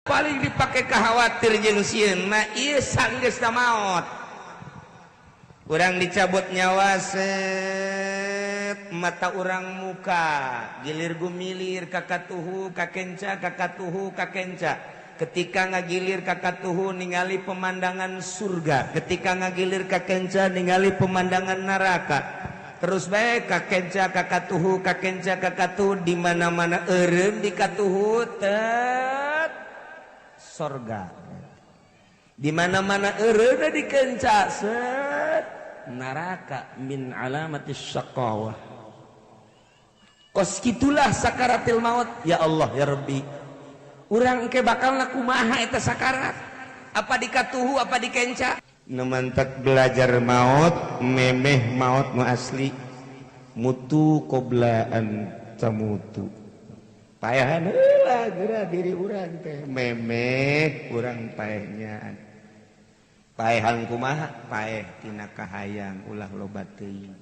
Paling dipakai khawatir jeung sieun mah ieu sanggeusna maot. Urang dicabut nyawa, set, mata urang muka gilir gumilir kakatuhu kakenca, kakatuhu kakenca. Ketika ngagilir kakatuhu ningali pemandangan surga, ketika ngagilir kakenca ningali pemandangan neraka. Terus baik kakenca kakatuhu kakenca kakatuhu, di mana-mana eureun di katuhu tet sorga, di mana-mana eureun di kenca set neraka. Min alamatis syaqawah. Kos kitulah sakaratil maut. Ya Allah ya Rabbi, urang ke bakal kumaha eta sakarat? Apa dikatuhu, apa dikenca? Nu mantak belajar maut, memeh maut nu asli. Mutu qobla an tamutu. Paehan heula geura diri urang teh, memeh urang paehnya. Paehan kumaha? Paeh tina kahayang ulah loba teuing,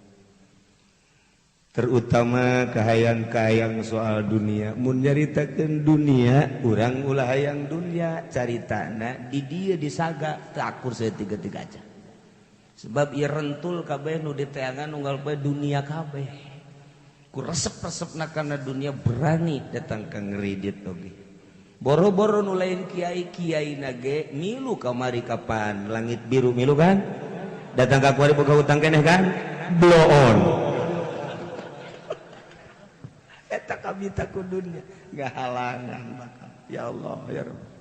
terutama kahayang-kahayang soal dunia. Mun nyaritakeun dunia, urang ulah hayang dunia. Caritana di dieu disaga teu akur saeutik-eutik aja, sebab ieu rentul kabeh nu diteangan unggal poe dunia kabeh. Ku resep-resepna kana dunia, berani datang ka ngeridit oge. Boro-boro nu lain kiai, kiai nage milu. Kamari kapan Langit Biru milu kan? Datang ka kuari boga hutang keneh kan? Blow on. Eta kabita ku dunia ngahalangan bakal. Ya Allah ya Rabb.